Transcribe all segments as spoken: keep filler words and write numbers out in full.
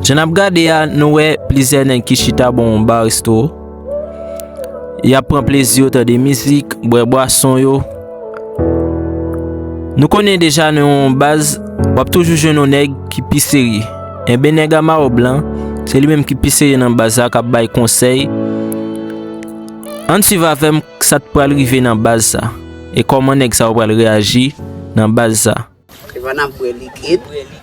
Jan n ap gade a, nou wè plizyè nèg ki chita bò yon ba resto. Y ap pran plezi yo, tande mizik, bwè bwason yo. Nou konnen deja nan yon baz, w ap toujou jwenn yon nèg ki pi serye. Enben, nèg a mayo blan, se li menm ki pi serye nan baz la, k ap bay konsèy. Ann swiv avè m sa k pral rive nan baz sa, e kòman nèg sa yo pral reyaji nan baz sa. Epa n ap bwè likid. Bwè likid,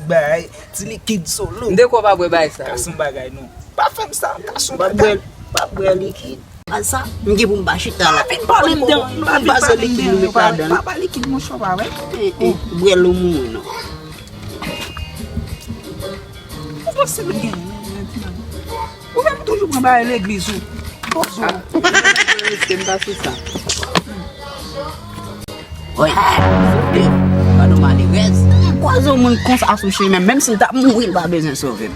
bay ti likid solo. M te kwè w pa bwè bagay sa yo. Ka son bagay non. Pa fè m sa, ka son bagay. Pa bwè likid. An sa, m gen pou m ba chita la. Pa vin pale m dan. Pa vin pase likid nou met ladan. Pa ba likid monchè w pa wè. Bwè l ou mouri non. Ou panse l gen? Ou menm toujou pran bagay legliz ou. Pozo. Mesye, m pa sou sa. Oy, soufle. Gad yon malerèz. Kwaze yon moun konsa sou chemen, menm si l ta mouri, l pa bezwen sove m.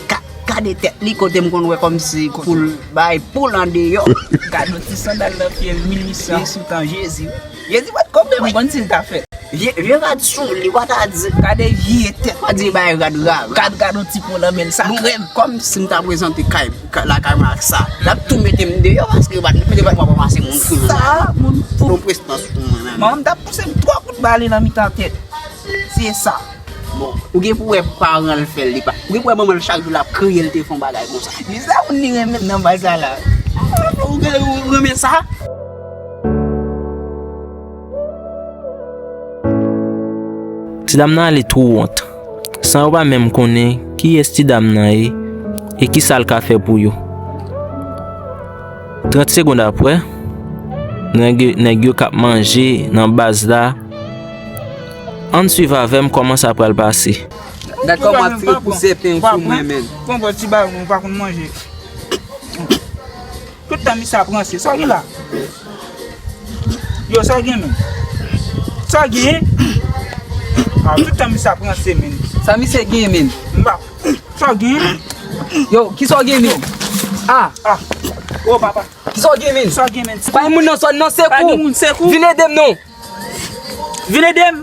Ka, gade tèt li kote m konn wè kòmsi poul bay poul andeyò. Gad yon ti sandal nan pye l, mil uit san sou tan Jezi. Jezi pa t konprann. M konn si l ta fèt. Vye, vye rad sou li, w pa ta di. Gade vye tèt. W pa di bay rad rare. Gad, gad yon ti po nan men l, sa krèm. Kòm si m ta prezante kay, ka- lakay mwen ak sa, y ap tou mete m deyò paske yo pa t mete m ap ranmase moun fou. Sa, moun fou. Yon prestans pou mwen menm. Manman m t ap pouse m twa kout bale nan mitan tèt. Se sa. Bon, ou gen pou wè paran l fè l, li pa. Ou gen pou wè manman l chak jou l ap kriye l te fè yon bagay konsa. Li sa moun li renmen nan baz la la. Ou gen, ou renmen sa? Ti dam nan ale twò wont, san yo pa menm konnen kiyès ti dam nan ye e kisa l ka fè pou yo. Trant segonn apre, nèg, nèg yo k ap manje nan baz la. Ann swiv avè m kòman sa pral pase. Gad kòman ti repouse pen sou mwen, men. Pran bò ti baron, ou pa konn manje. Tout tan misye ap ranse. Sa w gen la? Yo, sa w gen menm? Sa w gen? Ah, tout tan misye ap ranse menm. Sa misye gen menm? M pa. Sa w gen? Yo, kisa w gen menm? Ah. Ah. Oh, papa. Kisa w gen menm? Sa w gen menm? Pa gen moun nan zòn nan, sekou. Pa gen moun, sekou. Vin ede m non. Vin ede m.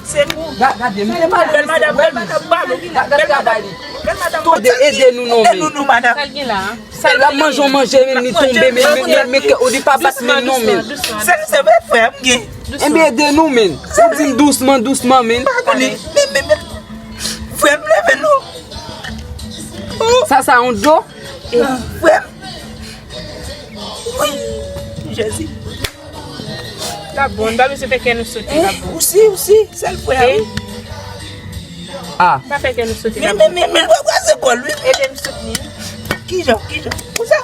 Sekou. Ga- Gade, m te pale. Bèl madanm, bèl madanm, bèl madanm. Gade, gade, gade. Bèl madanm. Tonbe, ede nou non, men. Ede nou non, madanm. Sa l gen la? L ap manje yon manje, men li tonbe, men, men, men, men, ke, ou di pa bat men non, men. Dousman, dousman, dousman. Se, se vre, frè, m gen. Enben, ede nou, men. Ou di m dousman, dousman, men. Pa konnen. Men, men, men. Frè m, leve non. Oh. Sa, sa yon dlo? Frè m. Wi. Jezi. L ap bon, n pa bezwen fè kè nou sote, l ap bon. Ou si, ou si, sèl frè a, wi. Ah. Pa fè kè nou sote, l ap bon. Men, men, men, men, l pral kraze kò l, wi. Ede m soutni. Kijan, kijan? Konsa?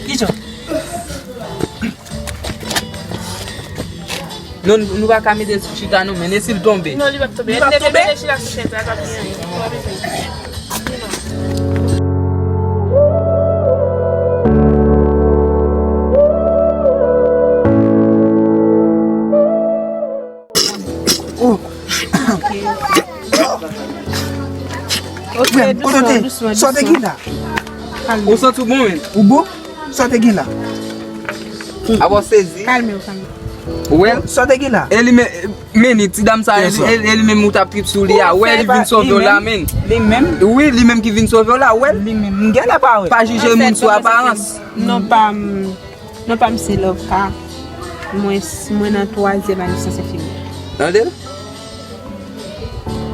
Kijan? Non, nou pa ka mete l sou chita, non, men e si l tonbe? Non, li p ap tonbe. Li p ap tonbe? Mete l chita sou chèz la, l p ap gen anyen. Ou pa bezwen. Oh. Frè m, kote w te? Sa w te gen la? Ou santi w bon, men? Ou bon? Sa w te gen la? Apa w sezi? Kalme w, kalme w. Ou wè l? Sa w te gen la? E li men, men ni ti dam sa, e li, e li menm ou t ap trip sou li a. Ou wè li vin sove w la, men. Li menm? Wi, li menm ki vin sove w la, ou wè l? Li menm. M genlè pa wè. Pa jije moun sou aparans. Non, pa m. Non, pa m se Lovka. Mwen, mwen nan twazyèm ane syans enfimyè. Tande l?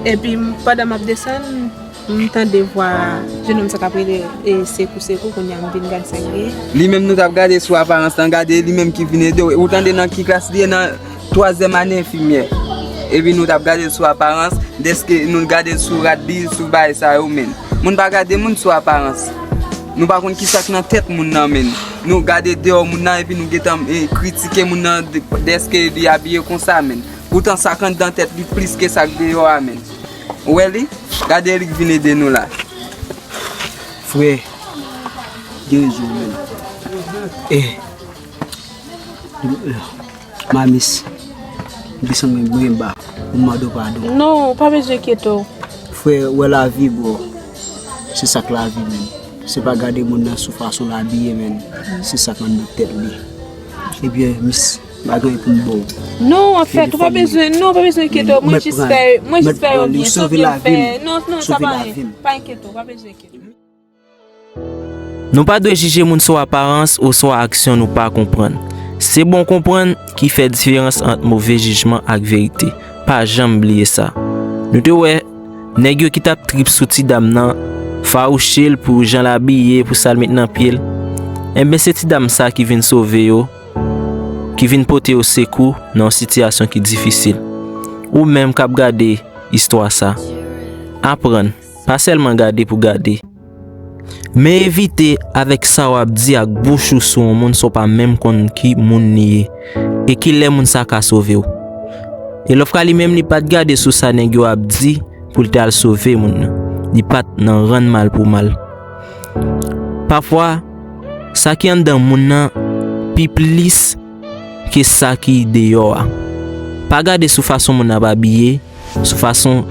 Epi, m, pandan m ap desann, m tande vwa jennonm sa k ap rele, e, sekou, sekou, kounye a m vin gad sa k genyen. Li menm nou t ap gade sou aparans lan, gade li menm ki vin ede w. Ou tande nan ki klas li ye, nan twazyèm ane enfimyè. Epi nou t ap gade l sou aparans, dèske nou gade l sou rad li, sou bagay sa yo, men. Moun pa gade moun sou aparans. Nou pa konn kisa k nan tèt moun nan, men. Nou gade deyò moun nan epi nou gentan, e, kritike moun nan de- dèske li abiye konsa, men. Poutan sa k anndan tèt li plis ke sa k deyò a, men. Ou wè li? Gade li k vin ede nou la. Frè, gen rezon, men. E, Mamis, m desann mwen byen ba pou m mande w padon. Non, ou pa bezwen enkyete w. Frè, wè lavi, bro. Se sa k lavi, menn. Se pa gade moun nan sou fason l abiye, menn. Se sa k anndan tèt li. Ebyen, mis, bagay pou m ba w. Non, an fèt, ou pa bezwen, non, ou pa bezwen enkyete w. Mwen jis fè, mwen jis fè yo byen, sove lavi m. Non, non, sa pa anyen. Pa enkyete w, ou pa bezwen enkyete w. Nou pa dwe jije moun sou aparans oswa aksyon nou pa konprann. Se bon konprann ki fè diferans ant move jijman ak verite. Pa janm bliye sa. Nou te wè nèg yo ki t ap trip sou ti dam nan, fawouche l pou jan l abiye, pou sa l met nan pye l. Enben, se ti dam sa ki vin sove yo, ki vin pote yo sekou nan yon sitiyasyon ki difisil. Ou menm k ap gade istwa sa, aprann, pa sèlman gade pou gade. Men evite avèk sa w ap di ak bouch ou sou yon moun san w pa menm konn ki moun li ye e kilè moun sa ka sove w. E Lofka li menm li pa t gade sou sa nèg yo ap di pou l te al sove moun nan. Li pa t nan rann mal pou mal. Pafwa, sa ki anndan moun nan pi plis ke sa ki deyò a. Pa gade sou fason moun nan ap abiye, sou fason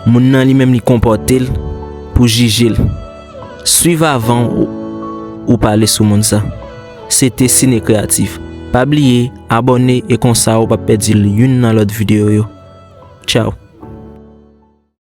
moun nan li menm li konpòte l pou jije l. Swiv avan ou, ou pale sou moun sa. Se te Sine Kreyatif. Pa bliye abòne e konsa ou p ap pèdi youn nan lòt videyo yo. Tchaw.